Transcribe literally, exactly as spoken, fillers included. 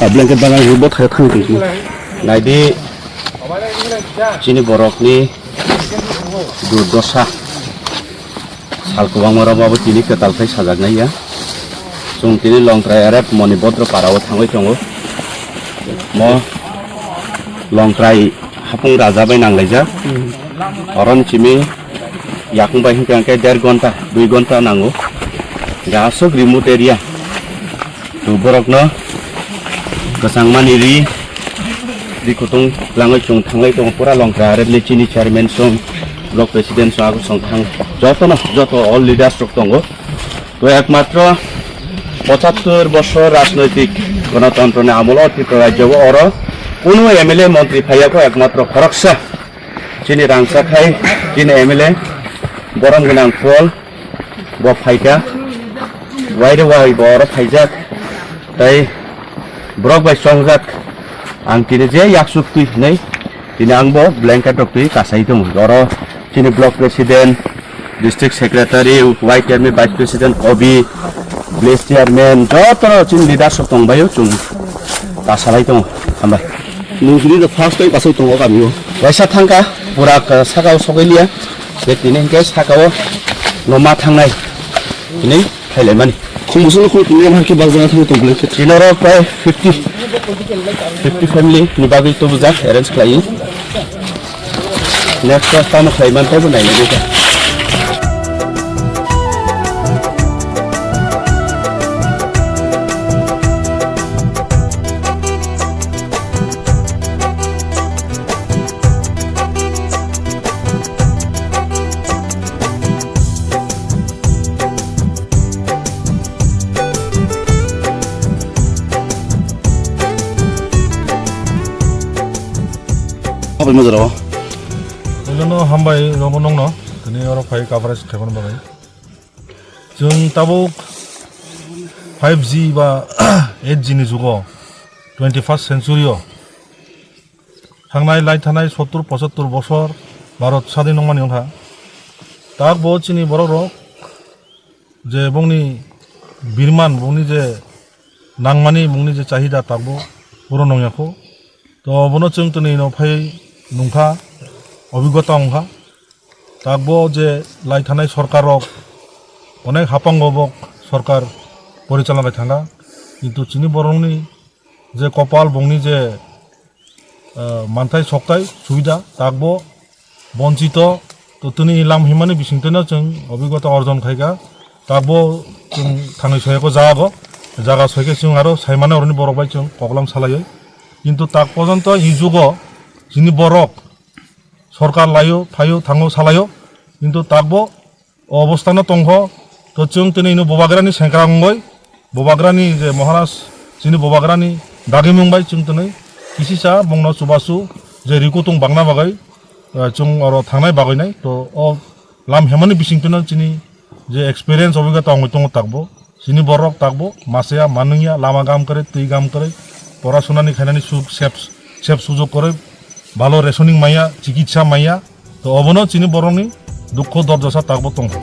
Blanket bagwi bo thai thang tong. Naidi, chini borokni durdosa. Sal kwbangma rok bo tini kwtal khai sajaknai ya. Chwng tini Longtrai R F Moni Bodro para o thangwi tongo. Mo Longtrai hapung raja bai nanglaijak. Oroni simi yakung bai hinkhe hinkhe der gonta, dui gonta nango. Aswk remote area. To borokno kwchangmani ri, ri kutung langwi chwng thanglai tongo pura Longtrai R F ni chini chairman song, block president song, aguk song thang jotono, joto all leaders rok tongo. To ekmatro pochattor bosor rajnoitik gonotontro ni amolo Tripura rajyo o oro kunu M L A montri phaiya ko ekmatro khoroksa chini rangchak hai chini M L A borom gwnang Paul bo phaikha, waire wai bo oro phaijak, tai borok bai chongjak. Ang tini je yaksuk twi hinwi tini ang bo blanket rok twi kasai tongo. Oro chini block president, district secretary, Y T M ni vice president, O B, village chairman, joto chini leaders rok tong bai o chwng kasalai tongo. Hambai. Nung tini the first time kasai tongo kami o. Waisa thangka, pura ka-, saka o sogwi liya. Je tini hwnkhe saka o no ma thangnai. Tini khailaimani. Khum busung khum tini ma khe bag jana thang tong blanket. Tini oro prai fifty, fifty family ni bagwi to bujak arrange khlai. Next time tamo khlai man taibo nai nai. Hambai mojaro. Jotono hambai rogo nongno, tini oro phai coverage khaimani bagwi. Chwng tabuk five G ba eight G ni jugo, twenty-first century o thangnai lai thanai sottur pochattor bosor Bharat sadin wngmani wngkha. Tak bo chini borok rok je bongni birman, bongni je nangmani, bongni je chahida, tak bo puro nongya kho. To bono chwng tini no phai nungkha, obigota wngkha. Tak bo je lai thanai sorkar rok onek hapango bo sorkar porichalna bai thangkha. Kintu chini borokni je kopal, bongni je ah, manthai soktai subida tak bo bonchito, to tini lam himani bisingtwino chwng obigota orjon khaikha, tak bo chwng thangwi soyakho jaga o, jaga soikhe chwng aro saimano oroni borok bai chwng koklam salaioi. Kintu tak pojonto i jugo chini borok sorkar laio, phaio, thango, salaio, kintu tak bo o obostano tongkho. To chwng tini ino Bubagrani sengkrak wngwi, Bubagrani je Maharaj, chini Bubagrani dagimung bai chwng tini kisisa bongno chubachu je rikutung bangna bagwi, eh, chwng oro thangnai bagwi nai. To o lam hemani bisingtwino chini je experience obigota wngwi tongo takbo. Chini borok takbo masaya manungya lama gam kwrwi, twi gam kwrwi, porasonani khainani suk sep, sep sujok kwrwi, bhalo rationing maya, chikitsa maya. To obono chini borokni dukho dorjasa takbo tongkho.